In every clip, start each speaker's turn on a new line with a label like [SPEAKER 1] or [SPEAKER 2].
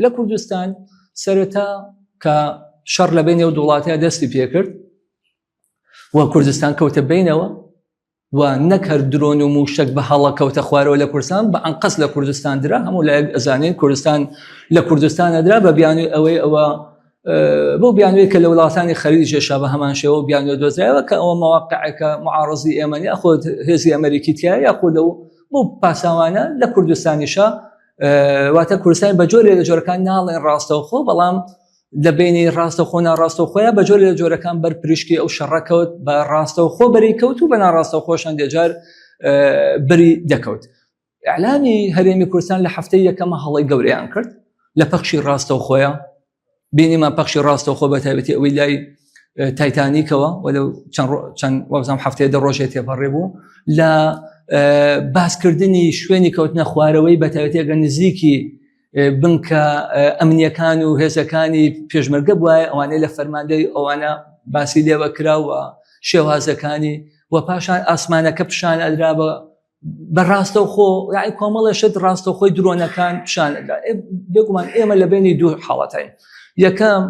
[SPEAKER 1] لە کوردستان سەرەتا کە شەڕ لە بینی ئەو دووڵاتەیە دەستی پێکرد و کوردستان کەوتە بینەوە و نەک هەر درۆن و موشک بە هەڵە کەوتە خوارەوە لە کوردستان بە ئەنقەست لە کوردستان درا هەموو لایەک ئەزانین کوردستان لە کوردستان ئەدرا بە بیانوی ئەوەی ئەوە بۆ بیانوی کە لە وڵاتانی خەلیجێشا بە هەمان شێوە بیانوی دۆزرایەوە کە ئەوە مەواقعێکە معارضی ئێمە یاخود هێزی ئەمریکی تیا یاخود لەو بۆ پاساوانە لە کوردستانیشا واتە کوردستان بە جۆرێ لە جۆرەکان ناڵێن ڕاستەوخۆ بەڵام لە بینی ڕاستەوخۆ ناڕاستەوخۆیە بە جۆرێ لە جۆرەکان بەر پریشکی ئەو شەڕە کەوت بە ڕاستەوخۆ بەری کەوت و بە ناڕاستەوخۆش هەندێک جار بەری دەکەوت. ئیعلامی هەرێمی کوردستان لە هەفتەی یەکەمە هەڵەی گەورەیان کرد لە پەخشی ڕاستەوخۆیە بینیمان پەخشی ڕاستەوخۆ بە تایبەتی ئەوەی لای تایتانیکەوە وەلو چەند چەند وابزانم هەفتەیە دە ڕۆژێ تێپەڕێ بوو لە باسکردنی شوێنی کەوتنە خوارەوەی بە تایبەتی ئەگەر نزیکی بنکە ئەمنیەکان و هێزەکانی پێشمەرگە بواە ئەوانەی لە فەرماندەی ئەوانە باسی لێوە کراوە شێوازەکانی و پاشان ئاسمانەکە پیشان ئەدرا بە بە ڕاستەوخۆ یاعی کۆمەڵێ شت ڕاستەوخۆی درۆنەکان پیشان ئەدرا بێگومان ئێمە لە بینی دوو حاڵەتین یەکەم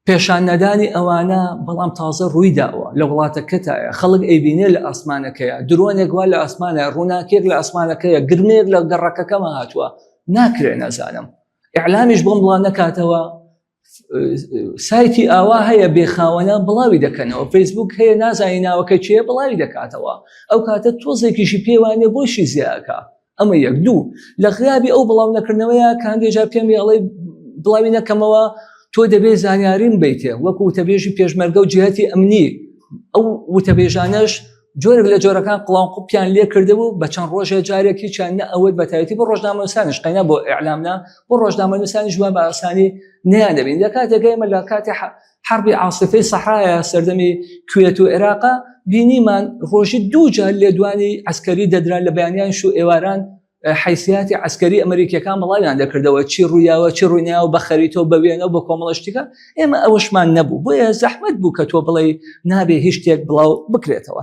[SPEAKER 1] پێشان نەدانی ئەوانە بەڵام تازە ڕووی داوە لە وڵاتەکەتایە خەڵک ئەیبینێ لە ئاسمانەکەیە درۆنێک وا لە ئاسمانە ڕووناکێک لە ئاسمانەکەیە گرمەیەک لە گەڕەکەکەمە هاتووە ناکرێ نەزانم ئیعلامیش بۆم بڵاو نەکاتەوە سایتی ئاوا هەیە بێخاوەنە بڵاوی دەکەنەوە فەیسبوک هەیە نازانی ناوەکە چیە بڵاوی دەکاتەوە ئەو کاتە تۆزێکیشی پێوانێ بۆشی زیاکە ئەمە یەک دوو لە غیابی ئەو بڵاو نەکردنەوەیە کە هەندێک جار پێم ئەڵێ بڵاوی نەکەمەوە تۆ دەبێت زانیاریم بیتێ وەکو وتەبێژی پێشمەرگە و جهتی ئەمنی ئەو وتەبێژانەش جۆرێک لە جۆرەکان قڵاوقوپیان لێ کردبوو بە چەند ڕۆژێ جارێک هیچیان نە ئەوەت بە تایبەتی بۆ ڕۆژنامەنووسانیش قەینا بۆ ئیعلام نا بۆ ڕۆژنامەنووسانیش وا بە ئاسانی نیان دەبین لە کاتێک ئێمە لە کاتی حربی عاسفەی سەحرایە سەردەمی کوێت و عێراقا بینیمان ڕۆژی دوو جار لێدوانی عسکەری دەدرا لە بەیانیان شو ئێواران حیسیاتی عسکەری ئەمریکیەکان بڵاویان دەکردەوە چی ڕوویاوە چی ڕوویناوە بە خەریتەوە بە وێنە بە کۆمەڵە شتیکە ئێمە ئەوەشمان نەبوو بۆیە زەحمەت بوو کە تۆ بڵێ نابێ هیچ شتێک بڵاو بکرێتەوە.